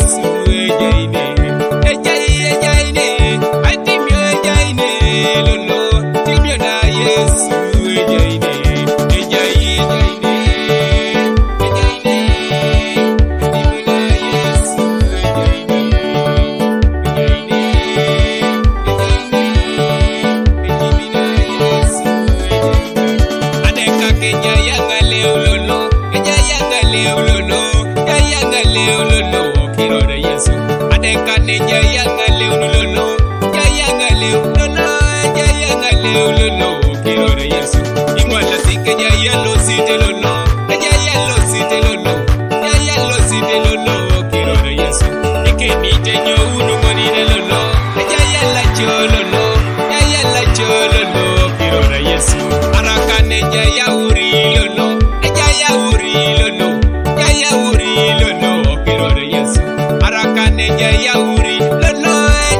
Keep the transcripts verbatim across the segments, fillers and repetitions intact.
Yesu, ejaine. Ejai, ejaine. Ai, timio, ejaine. Lolo, timio na Yesu, ejaine. Ejai, ejaine. Ejaine. Ai, timio na Yesu, ejaine. Ejaine. Ejaine. Ai, timio na Yesu, ejaine. Adeka ke jaya ngale ulolo. Ejaya ngale ulolo, jaya ngale ulolo, kirore Yesu. Adeka ne jaya ngale ulolo, jaya ngale ulolo, jaya ngale ulolo, kirore Yesu. Imwala sike jaya lo site lolo, jaya lo site lolo, jaya lo site lolo, kirore Yesu. Ike mi te nyo unu moni ne lolo, jaya la cho lolo, jaya la cho lolo, kirore Yesu. Araka ne jaya uri lolo, jaya uri lolo, jaya uri lolo, kirore Yesu. Araka ne jaya uri lolo,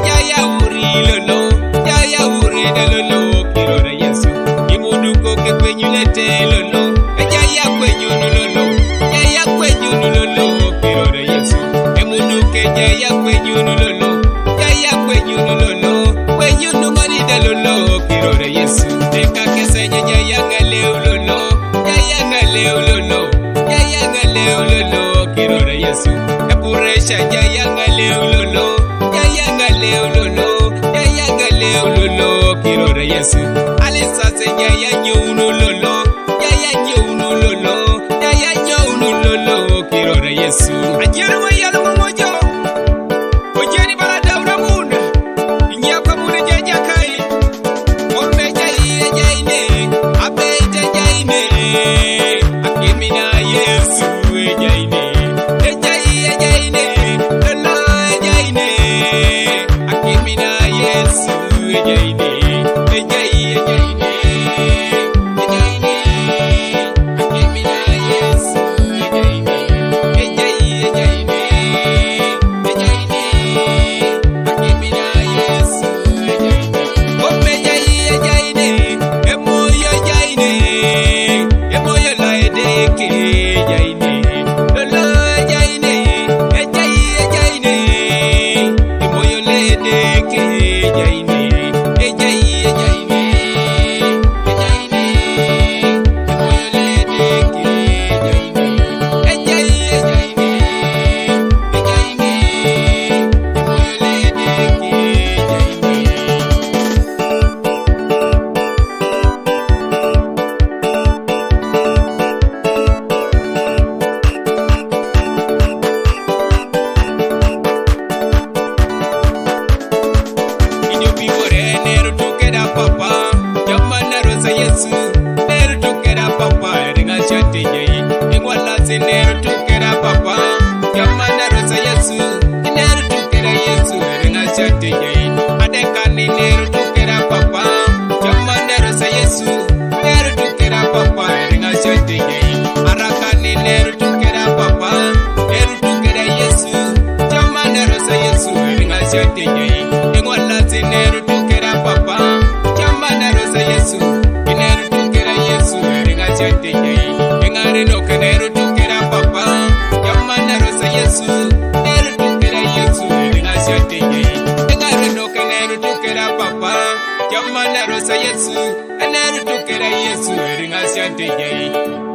jaya uri lolo, jaya uri de lolo, kirore Yesu. Imudu ko ke kwenyu lete lolo, jaya kwenyu lolo, jaya kwenyu lolo, kirore Yesu. Emudu ke jaya kwenyu lolo, jaya kwenyu lolo, kwenyu ngoni de lolo, kirore Yesu. Eka ke senye jaya ngale ulolo, jaya ngale ulolo, jaya ngale ulolo, kirore Yesu. Epuresha jaya ngale ulolo, jaya ngale ulolo, jaya ngale ulolo, kirore Yesu. Alisase jaya nyo ulolo, jaya nyo ulolo, jaya nyo ulolo, kirore Yesu. Ajeru wa yalo mojo. Ojeni bala daura munda. Inyakwa munda jajakai. Ombe jai ejaine, abe ejaine. Akimina Yesu ejaine. Ejai ejaine, lolo ejaine. Akimina Yesu ejaine. Ejai ejaine, ejaine. Akimina Yesu ejaine. Ejai ejaine, ejaine. Akimina Yesu ejaine. Ope jai ejaine, emoyo ejaine, emoyo laedeke ejaine, lolo ejaine, ejai ejaine, emoyo laedeke ejaine, ejai ejaine, ejaine, emoyo laedeke ejaine, ejai ejaine, ejaine, emoyo laedeke ejaine. Inyo pigore nero tukera papa, jamana rosa Yesu, nero tukera papa, ringa shate jai, ingwala se nero tukera papa, jamana rosa Yesu, nero tukera Yesu, ringa shate jai, adeka ni nero tukera papa, jamana rosa Yesu, nero tukera papa, ringa shate jai, araka ni nero tukera papa, nero tukera Yesu, jamana rosa Yesu, ringa shate jai, ingwala se nero tukera papa, jamana rosa Yesu, nero tukera Yesu, ringa shate jai, ingare no ke nero tukera papa, jamana rosa Yesu, nero tukera Yesu, ringa shate jai, ingare no ke nero tukera papa, jamana rosa Yesu, nero tukera Yesu, ringa shate jai.